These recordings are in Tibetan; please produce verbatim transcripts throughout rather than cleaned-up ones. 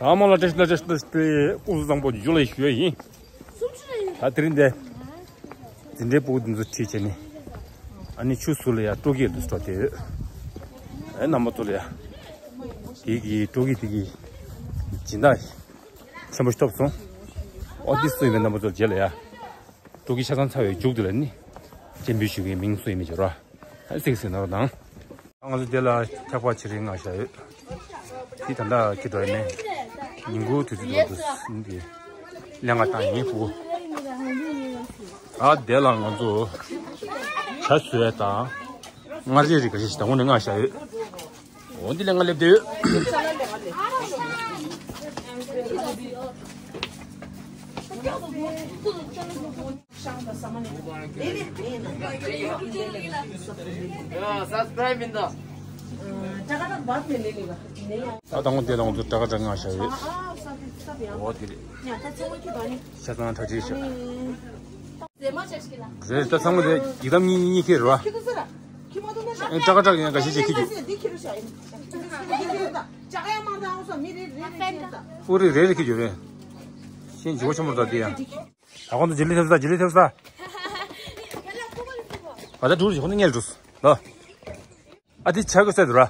ད་མོ་ལ་བཀྲ་ཤིས་བདེ་ལེགས། བཀྲ་ཤིས་བདེ་ལེགས། སྐུ་གཟུགས་བཟང་པོ་ཇུ་ལེ་ཞུ་ཡ་ཡིན། ད་དེ་རིང་འདི་འཛིན་གྲྭའི་སྤུ་གུ་འདི་ཚོ་ཁྲིད་བྱས་ནས་ཨ་ནི་ཆུ་ཟུར་ལ་ཡ་སྤྲོ་སྐྱིད་དུ་འགྲོ་བསྡད་ཡོད། ཨེ་རྣམ་པ་ཚོ་ལ་ཡ་དེ་གི་སྤྲོ་སྐྱིད་དེ་གི་སྦྱིན་བདག་ཆེན་པོ་ཞིག་ཐོབ་སོང་། ཨོ་དེ་སུ་ཡིན་པའི་རྣམ་པ་ཚོ་རྗེས་ལ་ཡ་སྤྲོ་སྐྱིད་ཆ་ཚང་ཚར་བའི་མཇུག་དེ་ལ་ནི་སྤྱན་འབུལ་ཞུ་མཁན་མིང་སུ་ཡིན་མིན་བརྗོད་རོགས། ཨ་སིག་སིག་ན་རོགས་དང་། ང་ཚོ་དེ་ལ་འཁྱག་པ་ཆེ་རིང་ང་བཞག་ཡོད། དེ་ད་ལྟ་ཁྱི་འགྲོ་ཡིན་ནས། ཉིན་གུང་དུས་ཚོད་འདུག་འདི་ལས་ང་བཏང་ཡིན་ཧུ། ཨ་དེ་ལ་ང་ཚོ་ཇ་བཟོས་དང་མངར་ཆ་རིགས་འགའ་ཤས་ཤིག་དང་པོ་ནས་ང་བཞག་ཡོད། འོ་འདི་ལས་ང་སླེབས་བསྡད་ཡོད། ད་དང་པོ་དེ་ལ་ང་ཚོ་ཀྲ་ཀ་ཀྲ་ང་བཞག་ཡོད། འོ་དེ་རེད། ཤ་ཚང་གྲ་སྒྲིག་བྱས། རེད། ད་ཚང་མ་དེ་ཡི་དམ་གཉིས་གཉིས་ཁེ་རེད་བ། ཨེ་ཀྲ་ཀ་ཀྲ་ཡང་འགའ་ཤས་ཅིག་ཁེ་རྒྱུ། ཨོ་རེད། རེད་རེད་ཁེ་རྒྱུ་རེད། ཤེས་འཇིགས་པ་ཆེན་པོ་རེད་ད་དེ་ཡང་། ད་ཁོང་ཚོ་ཇི་ལི་ཐེབས་ས་ཇི་ལི་ཐེབས་ས། ཨ་ད་འགྲུལ་ཞིག་ཁོང་ཚོ་ཉལ་འགྲོ་སོང་ལ། ཨ་དེ་ཆ་གི་སད་ར།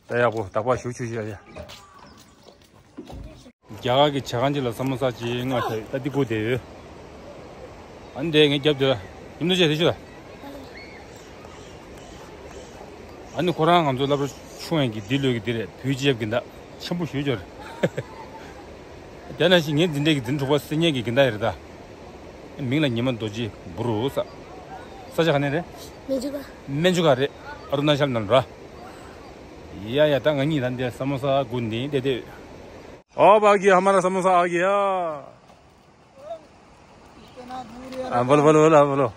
ད་ཡག་པོ་དག་པ་ཞུ་ཆུ་ཞུ་ཡ། རྒྱ་གར་གྱི་ཇ་ཁང་ཅིག་ལ་ས་མོ་ས་ཅིག་ང་ཐེབས་ད་འདི་སྒུག་བསྡད་ཡོད། ཨ་ནི་དེ་ངའི་རྒྱབ་དེ་ལ་ཡིན་ནོ་ཅེ་དེ་ཆུ་ལ། ཨ་ནི་ཁོ་རང་ང་ཚོ་སློབ་གྲྭ་ཆུང་ཡན་གྱི་འདི་ལོས་ཀྱི་འདི་རེད། བུའི་ཅེབ་ཀྱི་མདའ་ཆེན་པོ་ཞུ་ཅོར། དེ་ནང་བཞིན་ངའི་འཛིན་གྲྭའི་གི་འཛིན་གྲོགས་པ་སེ་ཉལ་གྱི་གི་མདའ་ཡིན་རེད་ད། མིང་ལ་ཉི་མ་རྡོ་རྗེ་འབུ་རུ་ས། ས་ཆ་ག་ནས་རེད། སྨན་ཆུ་ཁ། སྨན་ཆུ་ཁ་རེད། ཨ་རུ་ན་ཤལ་ནང་ར། ཡ་ཡ་ད་ང་གཉིས་ད་འདི་ས་མོ་ས་དགུ་འདི་བསྡད་བསྡད། ओ भाई, हमारा समोसा आ गया। इतना दूर यार। हाँ, बोलो, बोलो, बोलो, बोलो।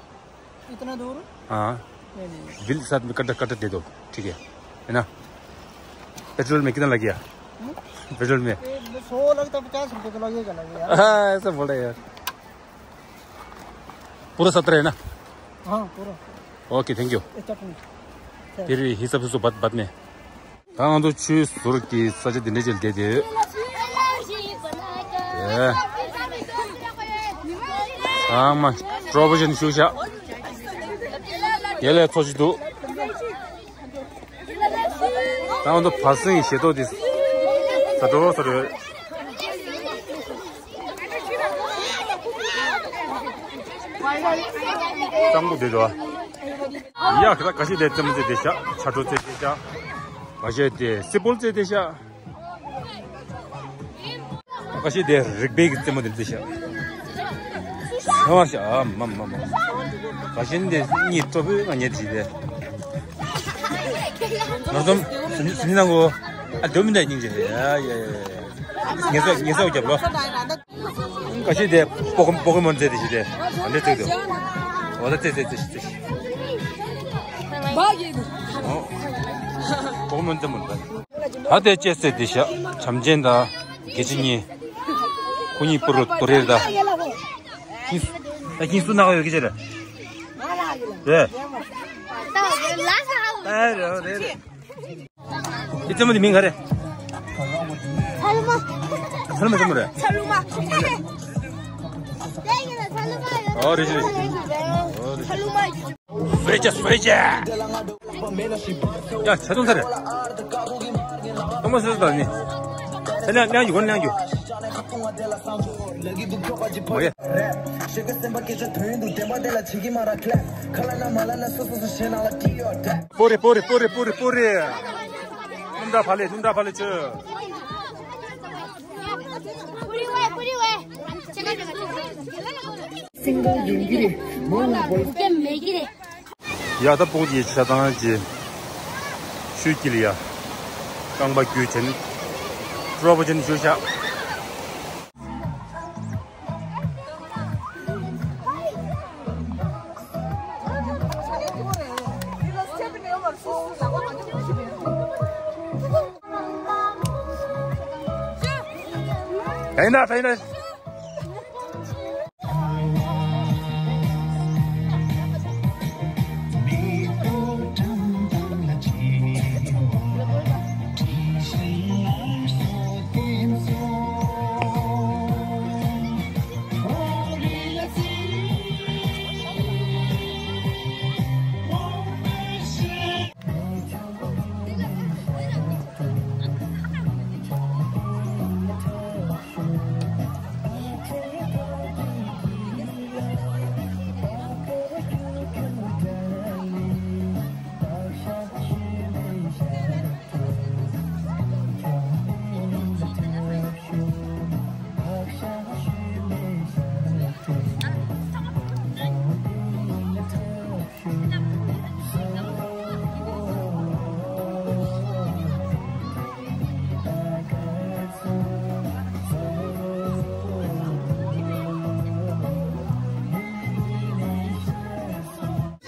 इतना दूर? हाँ। नहीं, नहीं। दिल साथ में कट, कट दे दो, ठीक है, है ना? पेट्रोल में कितना लग गया? हम्म? पेट्रोल में? ये सौ लगता, पचास रुपए तो लगेगा, लगेगा यार। हाँ, ऐसा बोल रहे यार। पूरा सत्रह है ना? हाँ, पूरा। Okay, thank you. ये चटनी। फिर हिसाब से बात, बाद में। ད་ང་ཚོ་ཆུ་ཟུར་གྱི་ས་ཆ་འདི་འདྲ་ཅིག་བསྡད་དེ། ཨེ། ཚང་མ་སྤྲོ་པོ་ཅན་བཞུགས་ཤག་ཡ་ལས་ཚོ་ཞིག་འདུག་ད་ང་ཚོ་བར་སེང་གི་ཞལ་ཏོག་འདི་ཟ་འགྲོ་ཟ་འགྲོ། གཙང་པོ་དེ་འགྲོ། ཡ་ཁ་ཁ་ཤས་དེ་རྩེད་མོ་རྩེ་དེ་ཤ་ཆ་འགྲོ་རྩེ་དེ་ཤ། ཁ་ཤས་དེ་སི་པོལ་རྩེ་དེ་ཤ། ཁ་ཤས་དེ་རིག་པའི་གི་རྩེད་མོ་དེ་རྩེ་ཤ། ཧ་མ་ཤ་ཨ་མ་མ་མ། ཁ་ཤས་དེ་གཉིད་སྤྲོ་པོའི་ང་ཉལ་དེ་ཤི་དེ། ནོར་འཛོམས་སུ་ཉི་སུ་ཉི་ནང་གོ། ཨ་དེ་མི་འདྲ་སྙིང་རྗེ་ཡ་ཡ་ཡ། ངེས་སོ་ངེས་སོ་རྒྱབ་ལོ། ཁ་ཤས་དེ་པོ་ཀི་པོ་ཀི་མོན་རྩེ་དེ་ཤི་དེ། ཨ་འདྲ་རྩེ་དེ། འོ་ད་རྩེ་རྩེ་རྩེ་ཤི་རྩེ་ཤི། ཨོ། པོ་ཀི་མོན་རྩེ་མོན་ད། ད་དེ་ཅེ་སེ་དེ་ཤ་བྱམས་ཆེན་ད་དགེ་ཆེ་གཉིས། ཁོ་གཉིས་པུ་རུ་དོ་རེར་ད། ཁྱིན་སུ་ད་ཁྱིན་སུ་ནག་ཡོད་ཀི་ཅེ་རེད། རེད། ཨ་རེད་རེད་རེད། འདི་རྩེད་མོ་འདི་མིང་ག་རེ། ཚ་ལུ་མ། ཚ་ལུ་མ་རྩེད་མོ་རེད། ཚ་ལུ་མ། ཨོ་རེད་རེད། ཚ་ལུ་མ། སོས་ཅ་སོས་ཅ། ཡ་ཆ་ཚང་ཚ་རེད། གཏོང་མ་སོས་ཚ་ནི། ཚ་ལང་ལང་རྒྱུ་གོན་ལང་རྒྱུ། མ་ཡ། སྤོ་རེ་སྤོ་རེ་སྤོ་རེ་སྤོ་རེ་སྤོ་རེ། སྣུམ་དྲག་ཕ་ལེ་སྣུམ་དྲག་ཕ་ལེ་ཆུ། སིང་གལ་ཡིན་གྱི་རེད། མོ་ལ་བོད་སྐད་མེད་ཀྱི་རེད། ཡ་ད་སྤུ་གུ་ཡི་ཆ་ཚང་ཅི། ཆུ་དཀྱིལ་ཡ། རྐང་པ་རྒྱུད་བྱས་ནི། སྤྲོ་པོ་ཅན་ཞུ་ཤག་ཡིན་ན་ད་ཡིན་ན།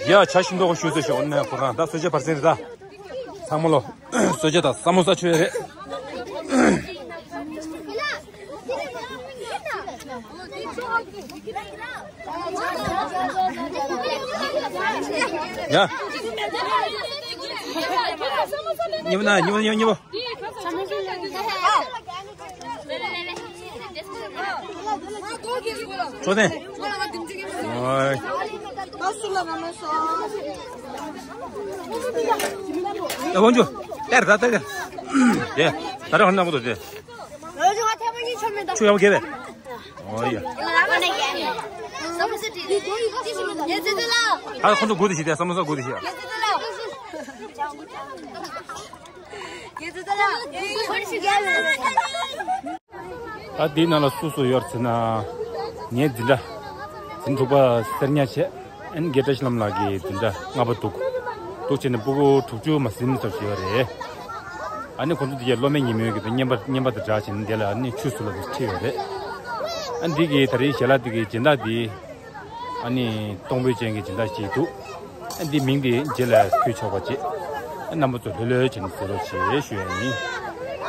ཡ་ཆ་ཤིན་ཏོག་ཞུ་ཟེར་ཞོག་ནས་ཁོ་རང་ད་གསོལ་ཇ་བར་སེང་རེད་ད། ཚང་མ་ལོ། གསོལ་ཇ་དང་ས་མོ་ས་མཆོད་རེད། ཡ། ཉི་མ་ན་ཉི་མ་ཉི་མ་ཉི་མ། ཅོ་ཏན། ཨོའི། ཡ་ཝང་ཅུ། ཏེར་ད་ཏེར། དེ། ད་ར་ཧན་ན་མོ་དོ་དེ། ཆུ་ཡག་གེ་བས། ཨོ་ཡ། ད་ཁོང་ཚོ་སྒུག་དེ་ཤི་དེ་ས་མོ་ས་སྒུག་དེ་ཤི། ད་དེའི་ནང་ལ་སུ་སུ་ཡོད་ཟེར་ན། ངའི་འཛིན་གྲྭ། འཛིན་དྲུག་པ་སེར་ཉ་བྱས། ཨན་རྒན་བཀྲ་ཤིས་ལྷ་མོ་ལགས་ཀྱི་འཛིན་གྲྭ་ལྔ་པ་འདུག་འདུག་བྱས་ནས་སྤུ་གུ་དྲུག་ཅུ་མ་ཟིན་ཙམ་ཞིག་ཡོད་རེད། ཨ་ནི་ཁོང་ཚོ་དེ་གའི་སློབ་མའི་ཉིན་མོའི་གི་དང་བརྙན་པར་བརྙན་པར་དང་སྦྲགས་བྱས་ནས་དེ་ལ་ཨ་ནི་ཆུ་བཟོ་ལ་དེ་ཁྲིད་ཡོད་རེད། ཨ་འདི་གི་ད་རིང་ཞལ་ལག་འདི་གི་སྦྱིན་བདག་འདི། ཨ་ནི་གཏོང་ཕོད་ཅན་གྱི་སྦྱིན་བདག་ཅིག་འདུག་ཨ་འདི་མིང་འདི་རྗེས་ལ་ཕུལ་ཆོག་པ་བྱེད། ཨ་རྣམ་པ་ཚོ་ལྷོད་ལྷོད་བྱས་ནས་གཟིགས་རོགས་བྱེད་ཞུ་ཡ་ཡིན།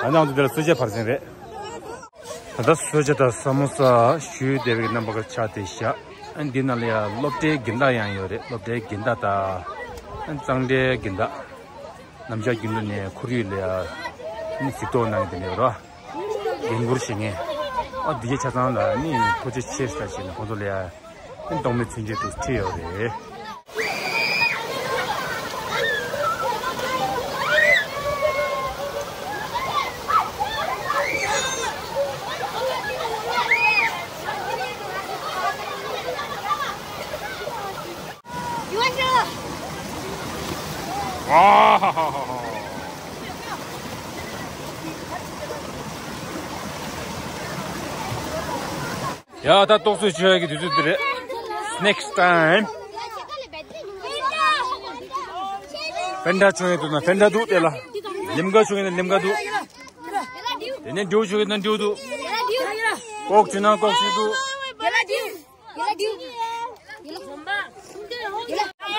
ཨ་ནང་དུ་འདི་ལ་གསོལ་ཇ་བར་སེང་རེད། ད་ལྟ་གསོལ་ཇ་དང་ས་མོ་ས་ཞུས་བསྡད་པའི་རྣམ་པ་ཆགས་བསྡད་ཤག་ཨ་འདི་ནང་ལ་ཡ་སློབ་གྲྭའི་འགན་བདག་ཡང་ཡོད་རེད། སློབ་གྲྭའི་འགན་བདག་དང་། ཨ་གཙང་སྦྲའི་འགན་བདག་ནམ་ཞག་རྒྱུན་དུ་ནས་ཁོར་ཡུག་ལ་ཡ་ནི་གཟིགས་རྟོག་གནང་གི་དེ་འདྲ་རོ། འགན་འཁུར་བཞེས་མཁན། ཨ་འདི་གའི་ཆ་ཚང་ལ་ནི་ཐུགས་རྗེ་ཆེ་ཟེར་བྱས་ནས་ཁོང་ཚོ་ལ་ཡ། གཏོང་མི་ཚུན་ཆད་དུ་ཁྲིད་ཡོད་རེད། ཡ་ད་རྟོག་བཟོ་བྱེད་ཡག་གི་དུས་ཚོད་འདི་རེད། Next time. ཕན་ད་བྱུང་ཡོད་འདུག་ན་ཕན་ད་འདུག་དེ་ལ། ལིམ་ག་བྱུང་ཡོད་ན་ལིམ་ག་འདུག་དེ་ནས་འབྲུ་བྱུང་ཡོད་ན་འབྲུ་འདུག་ཀོག་བྱུང་ན་ཀོག་བྱུང་འདུག་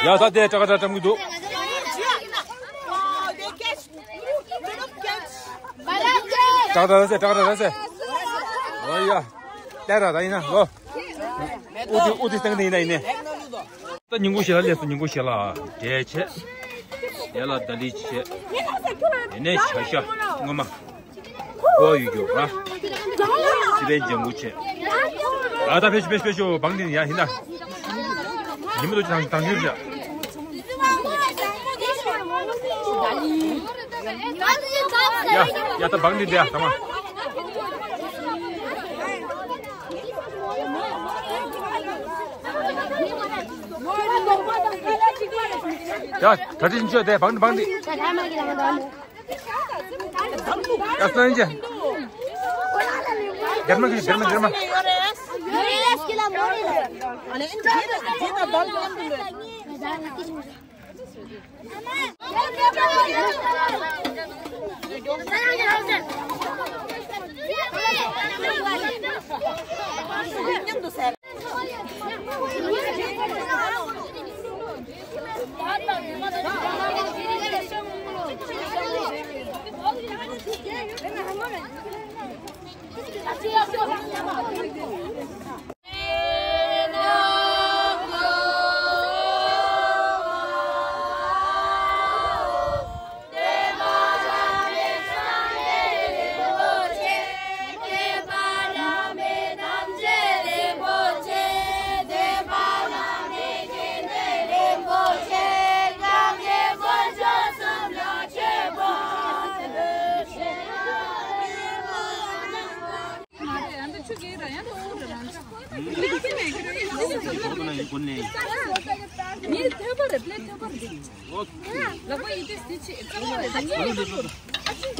ཡ་ད་དེ་ཏྲ་ཀ་ཏྲ་ཏྲ་མི་འདུག་ཏྲ་ཀ་ཏྲ་ར་སེ་ཏྲ་ཀ་ཏྲ་ར་སེ། ཨོ་ཡ། ལྟ་ར་ད་ཡིན་ན་ལོ། ཨུ་ཏི་ཨུ་ཏི་སྟེང་དེ་ཡིན་ན་ཡིན་ནས། ད་ཉིན་གུང་ཞིག་ལ་སླེབས་སོང་། ཉིན་གུང་ཞིག་ལ་འབྲས་བྱས། དེ་ལ་ད་ལི་བྱས། དེ་ནས་བྱ་ཤ་སྔོན་མ། ཁོ་ཡོད་རྒྱུ་ར། སི་པན་ལྗང་གུ་བྱས། ད་ད་ཕེབས་ཤོག་ཕེབས་ཤོག་ཕེབས་ཤོག་བང་དེ་ཡ་ཡིན་ན། ཉིན་མོ་དུ་དང་དང་ཡོད་རེད། ཡ་ཡ་ད་བང་དེ་འདི་ཡ་ད་མ། ཡ་གྲ་སྒྲིག་བྱོས་དེ་བང་བང་དེ། ཡ་སོན་ཅེ། རྒྱ་མ་གི་རྒྱ་མ་རྒྱ་མ།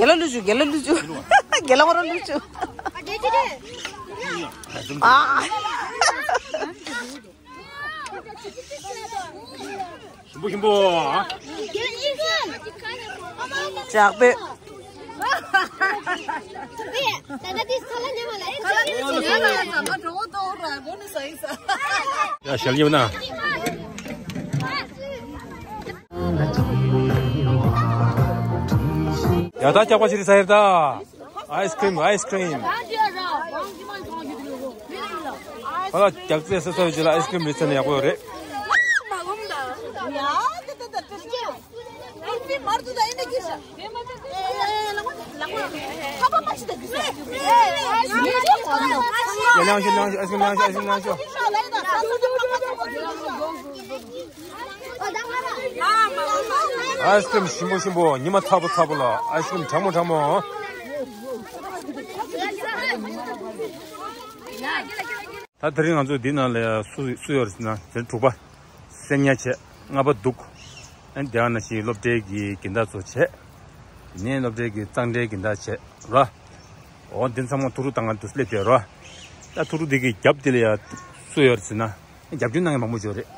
རྒྱལ་ལ་ལུ་ཅུ། རྒྱལ་ལ་ལུ་ཅུ། རྒྱལ་ལ་ང་རང་ལུ་ཅུ། ཨ། ཞིམ་པོ་ཞིམ་པོ། ཇག་པོ། ཡ་ཞལ་ཡོད་ན། ཡ་ད་སྐྱག་པ་ཞིག་རེད་ཟ་ཡེར་ད། ཨའི་སི་ཀྲིམ་ཨའི་སི་ཀྲིམ། ཁ་ལག་རྒྱག་རྩེ་ས་ས་ཡོད་ཅི་ལ་ཨའི་སི་ཀྲིམ་རེད་ཟ་ན་ཡག་པོ་ཡོད་རེད། ཡ་ལང་ཤོ་ལང་ཤོ་ཨའི་སི་ཀྲིམ་ལང་ཤོ་ཨའི་སི་ཀྲིམ་ལང་ཤོ། ཨའི་སི་ཀྲིམ་ཞིམ་པོ་ཞིམ་པོ་ཉི་མ་ཚ་པོ་ཚ་པོ་ལ་ཨའི་སི་ཀྲིམ་གྲང་མོ་གྲང་མོ། ད་དེ་རིང་ང་ཚོ་འདི་ནང་ལ་སུ་སུ་ཡོད་རེད་ཟེར་ན་དེ་དྲུག་པ་སེར་ཉ་བྱས། ལྔ་པ་འདུག་ཨ་ནི་དེ་ཡང་ན་ཞིག་སློབ་གྲྭའི་གི་འགན་བདག་ཚོ་བྱས། དེ་ནས་སློབ་གྲྭའི་གི་གཙང་སྦྲའི་འགན་བདག་བྱས་ར། འོ་འདི་ཚང་མ་ཐུག་རུ་དང་ང་འདུག་སླེབས་བསྡད་ར། ད་ཐུག་རུ་འདི་གི་རྒྱབ་འདི་ལ་ཡ་སུ་ཡོད་རེད་ཟེར་ན། རྒྱབ་སྐྱོར་གནང་མཁན་མང་པོ་ཡོད་རེད།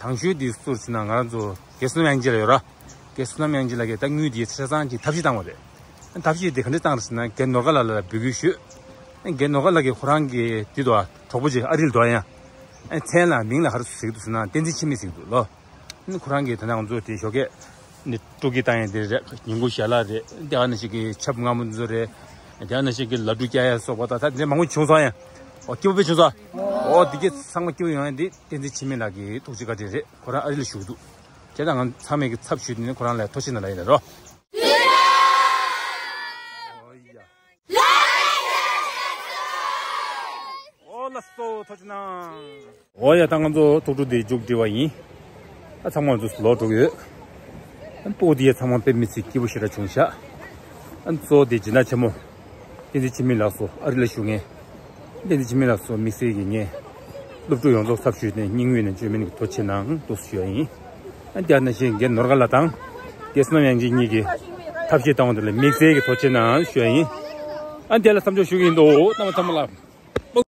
དང་ཤོས་འདི་སུ་རེད་ཟེར་ན་ང་རང་ཚོ་རྒན་བསོད་ནམས་དབྱངས་ཅན་ལགས་ཡོད་ར། རྒན་བསོད་ནམས་དབྱངས་ཅན་ལགས་ཀྱིས་ད་དངུལ་འདི་ཆ་ཚང་གི་ཐབས་ཤེས་བཏང་བ་རེད། ཐབས་ཤེས་དེ་ག་འདྲ་བཏང་རེད་ཟེར་ན་རྒན་ནོར་དཀར་ལགས་ལ་འབོད་སྐུལ་ཞུས། རྒན་ནོར་དཀར་ལགས་ཀྱིས་ཁོ་རང་གི་དེ་དོ་གྲོགས་པོ་ཅིག་ཨ་རིར་འདུག་ཡང་། མཚན་ལ་མིང་ལ་ག་རེ་ཟེར་གྱི་འདུག་ཟེར་ན་བསྟན་འཛིན་འཆི་མེད་ཟེར་གྱི་འདུག་ལོ། ཁོ་རང་གིས་ད་ནང་ཚོ་དེ་ཞོགས་ཀས་ནི་སྤྲོ་སྐྱིད་བཏང་ཡས་དེ་རེད། ཉིན་གུང་ཞལ་ལག་རེད། དེ་ག་ནང་བཞིན་གྱི་ཆབ་མངར་མོ་ཚོ་རེད། དེ་ག་ནང་བཞིན་གྱི་ལ་ཕྲུག་བསྐྱལ་ཡས་སོགས་པ་དང་ད་དེ་མང་པོ་བྱུང་སོང་ཡང་། ཨོ་སྐྱིད་པོ་དཔེ་བྱུང་སོང་། ཨོ་དེ་གས་ཚང་མ་སྐྱིད་པོ་ཡོང་ཡས་འདི་བསྟན་འཛིན་འཆི་མེད་ལགས་ཀྱི་ཐུགས་རྗེ་བཀའ་དྲིན་རེད། ཁོ་རང་ཨ་རི་ལ་བཞུགས་འདུག་བྱས་ཙང་ང་ཚང་མས་ཀྱི་ཚབ་ཞུས་ནས་ཁོ་རང་ལ་ཐུགས་རྗེ་གནང་ལབ་ཡིན་ལ་རོ། ཨོ་ལགས་སོ་ཐུགས་རྗེ་གནང་། ཨོ་ཡ་ད་ང་ཚོ་ཐུགས་སྤྲོ་འདི་མཇུག་སྒྲིལ་བ་ཡིན། ཨ་ཚང་མ་ང་ཚོ་ལོག་འགྲོ་གི་ཡོད། ཨ་སྤུ་གུ་འདི་ཡ་ཚང་མ་དཔེ་མི་སྲིད་སྐྱིད་པོ་ཞེ་དྲག་བྱུང་ཤག་ཨ་གཙོ་བོ་དེ་སྦྱིན་བདག་ཆེན་མོ་བསྟན་འཛིན་འཆི་མེད་ལགས་སོ་ཨ་རི་ལ་བཞུགས་མཁན། བསྟན་འཛིན་འཆི་མེད་ལགས་སོ་དམིགས་བསལ་གྱིས་ངས་སློབ་ཕྲུག་ཡོངས་རྫོགས་ཚབ་ཞུས་ནས་སྙིང་དབུས་ནས་བཅོས་མིན་གྱི་ཐུགས་རྗེ་གནང་འདུག་ཞུ་ཡ་ཡིན། ཨ་དེ་ནང་བཞིན་རྒན་ནོར་དཀར་ལགས་དང་རྒན་བསོད་ནམས་དབྱངས་ཅན་གཉིས་ཀྱིས་ཐབས་ཤེས་བཏང་བ་དེ་ལ་དམིགས་བསལ་གྱི་ཐུགས་རྗེ་གནང་ཞུ་ཡ་ཡིན། ཨ་དེ་ལ་མཚམས་འཇོག་ཞུ་གི་ཡིན་འདུག་རྣམ་པ་ཚང་མ་ལ།